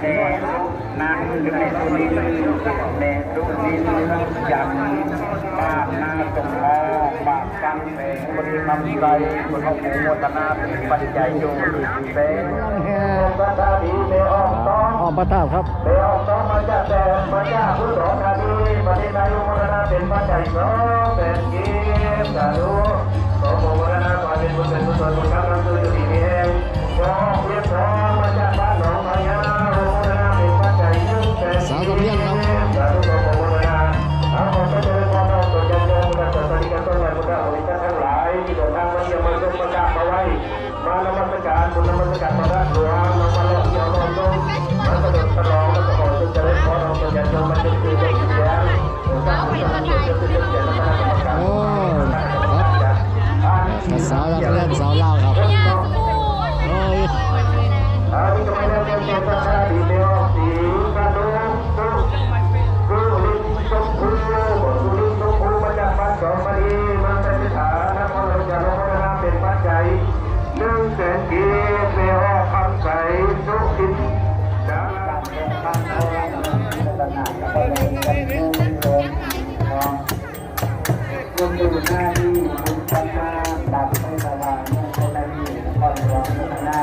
ແມ່ນາງຢູ່ໃນໂຕນີ້ ແມ່ຕຸນິນ ຈັນ ບ້ານນາສົງຮອງ ບ້ານສັງແສງ ບໍລິຄຳໄຊ ເພິ່ນອະນຸໂມທະນາເປັນປັດໄຈໂດຍແສງ ອອກພະທາດ ແມ່ອອກສອງ ອອກພະທາດ ແມ່ອອກສອງ ມາຈາກແສງ ມາຈາກອຸດອນທານີ ປະເທດໄທ ອະນຸໂມທະນາເປັນປັດໄຈສອງແສນກີບ ສາທຸ ຂໍອະນຸໂມທະນາ ຂໍໃຫ້ເປັນບຸນເປັນກຸສົນ ບຸນຄຳນຳສູ່ຢູ່ດີມີແຮງ ສາວສຳລຽນເນາະ ມານະມັດສະການ ບຸນນະມັດສະການພະທາດຫຼວງ ມາເລາະທ່ຽວເລາະຊົມ ມາສະເຫຼີມສະຫຼອງ ແລ້ວກໍຂໍເຊີນຈະເລີນພອນ ເອົາຕົນຍາດໂຍມມາເປັນຊື່ເປັນສຽງ ໂອ້ ສາວນັກຮຽນສາວລາວຄັບ ໂອ້ຍ ອັນນີ້ກໍແມ່ນແມ່ນແມ່ນພາສາດີແມ່ອອກສີກະນຸ ສຸ ສຸລິນຊົມພູ ສຸລິນຊົມພູ ມາຈາກບ້ານຈອມມະນີ ເມືອງໄຊເສດຖາ ນະຄອນຫຼວງວຽງຈັນ ອະນຸໂມທະນາເປັນປັດໄຈ ໜຶ່ງແສນກີບ ແມ່ອອກຄຳໃສ ສຸພິນດາລາ ລວມຢູ່ໜ້າທີ່ບຸນສັມມາ ຕາມໄພສະຫວ່າງ ເມືອງໂພນາມີ ນະຄອນຫຼວງພັດທະນາ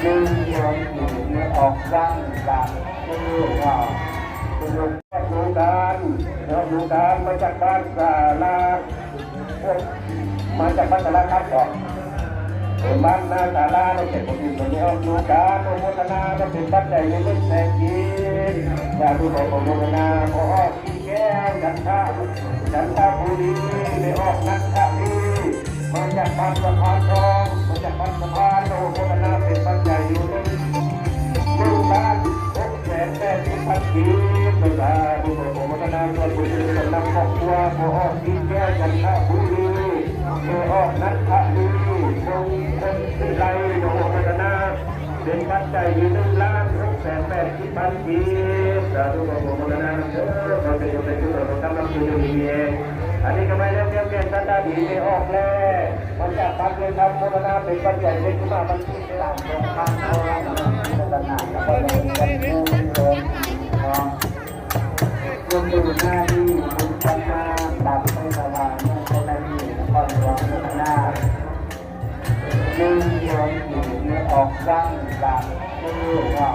ໜຶ່ງແສນກີບ ແມ່ອອກວັງ ຕາມຊື່ເນາະ ອອກດູການ ອອກດູການ ມາຈາກບ້ານສາລາ ມາຈາກບ້ານສາລາຄັບເນາະ ເອີ ບ້ານນາສາລາເນາະ ແຂກຜູ້ມີຜູ້ອອກດູການ ອະນຸໂມທະນາ ເປັນປັດໄຈໜຶ່ງແສນກີບ ສາທຸ ຂໍອະນຸໂມທະນາ ພໍ່ອອກສີແກ້ວ ຈັນທະ ຈັນທະບູລີ ແມ່ອອກນັດທະວີ ມາຈາກບ້ານສະພານທອງ ມາຈາກບ້ານສະພານ ອະນຸໂມທະນາ ເປັນປັດໄຈຢູ່ໜຶ່ງ ໜຶ່ງລ້ານຫົກ ແສນແປດສິບພັນກີບ ສາທຸ ອະນຸໂມທະນາສ່ວນບຸນສ່ວນນຳຄອບຄົວ ພໍ່ອອກສີແກ້ວ ຈັນທະບູລີ ແມ່ອອກນັດທະວີ ມົງຄົນວິໄລ ອະນຸໂມທະນາ ເປັນປັດໄຈອີກໜຶ່ງລ້ານຫົກແສນແປດສິບພັນກີບ ສາທຸ ອະນຸໂມທະນານຳເດີ ຂໍໃຫ້ເປັນບຸນເປັນກຸສົນ ບຸນຄຳນຳສູ່ຢູ່ດີມີແຮງ ອັນນີ້ກໍໝາຍເລື່ອງແກ້ວແກ່ນສັດຕາດີ ແມ່ອອກແລ ມາຈາກປາກເວຄຳ ໂມທະນາເປັນປັດໄຈເປັນກຸມາພັນກີບ ລວມຢູ່ໜ້າທີ່ບຸນສັມມາ ຕາມໄພສະຫວ່າງ ເມືອງໂພນາມີ ນະຄອນຫຼວງພັດທະນາ ໜຶ່ງແສນກີບ ແມ່ອອກວັງ ຕາມຊື່ເນາະ